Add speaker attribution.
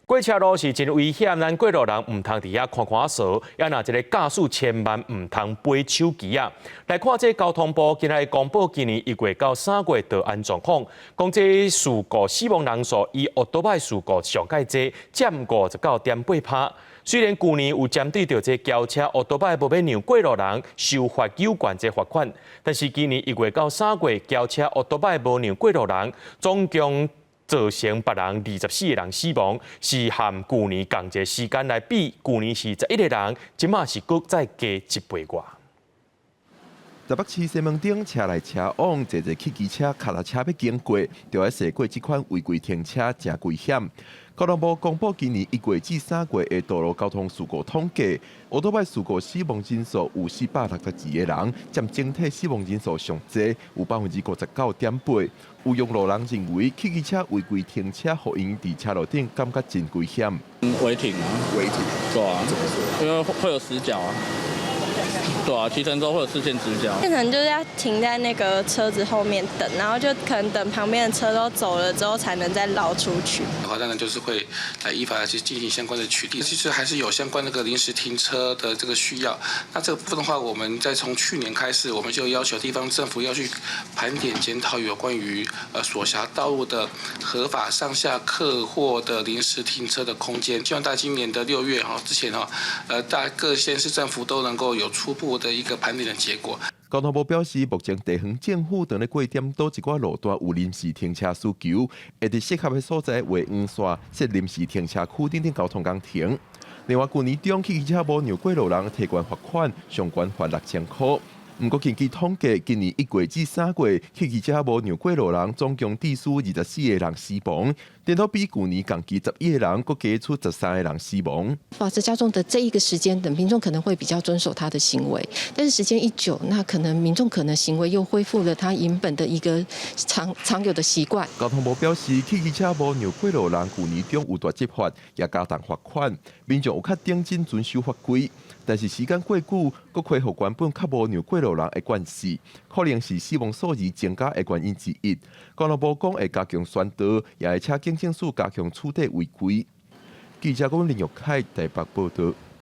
Speaker 1: 過車路是真危險，咱過路人毋通佇遐看看趖，也若一个駕駛千萬毋通背手機啊！來看這交通部今日公布今年1月到3月道安狀況，講這事故死亡人數以歐多擺事故上蓋濟，佔59.8%。雖然舊年有針對著這轎車、歐多擺無欲讓過路人受罰有關這罰款，但是今年1月到3月轎車、歐多擺無讓過路人，總共造成別人24個人死亡，是和舊年仝一個時間來比，舊年是11個人，這馬是閣再加一倍外。
Speaker 2: 台北市西門町車來車往，濟濟汽機車、跤踏車欲經過，就愛駛過這款違規停車，誠危險。交通部公布今年1月至3月的道路交通事故統計，歐多擺事故死亡人數有462個人，佔整體死亡人數上濟，有59.8%。有用路人認為，汽機車違規停車，予𪜶佇車路頂感覺真危險。
Speaker 3: 違停啊！
Speaker 4: 違停。
Speaker 3: 對啊。
Speaker 4: 怎麼說？
Speaker 3: 因為會有死角啊。對啊，騎乘之後會有視線死角。
Speaker 5: 變成就是要停在那個車子後面等，然後就可能等旁邊的車都走了之後，才能再繞出去。
Speaker 6: 的話，當然就是會來依法去進行相關的取締。其實還是有相關那個臨時停車的這個需要。那這個部分的話，我們在從去年開始，我們就要求地方政府要去盤點檢討有關於所轄道路的合法上下客貨的臨時停車的空間。希望在今年的6月哈之前哈，大各縣市政府都能夠有初步的一個盤點的結果。
Speaker 2: 交通部表示，目前地方政府正咧過檢討一寡路段有臨時停車需求，會佇適合的所在畫黃線，設臨時停車區等等交通工程。另外，舊年中汽機車無讓過路人提懸罰款，上懸罰6000箍。毋過根據統計，今年1月至3月，汽機車無讓過路人總共致使24個人死亡，顛倒比舊年仝期11個人，閣加出13個人死亡。
Speaker 7: 罰則加重的這一個時間，等民眾可能會比較遵守他的行為，但是時間一久，那可能民眾可能行為又恢復了他原本的一個常常有的習慣。
Speaker 2: 交通部表示，汽機車無讓過路人，舊年中有大執法，也加重罰款，民眾有較認真遵守法規。但是時間過久，閣恢復原本較無讓過路人的慣勢，可能是死亡數字增加的原因之一。交通部講會加強宣導，也會請警政署加強取締違規。記者郭林玉凱台北報道。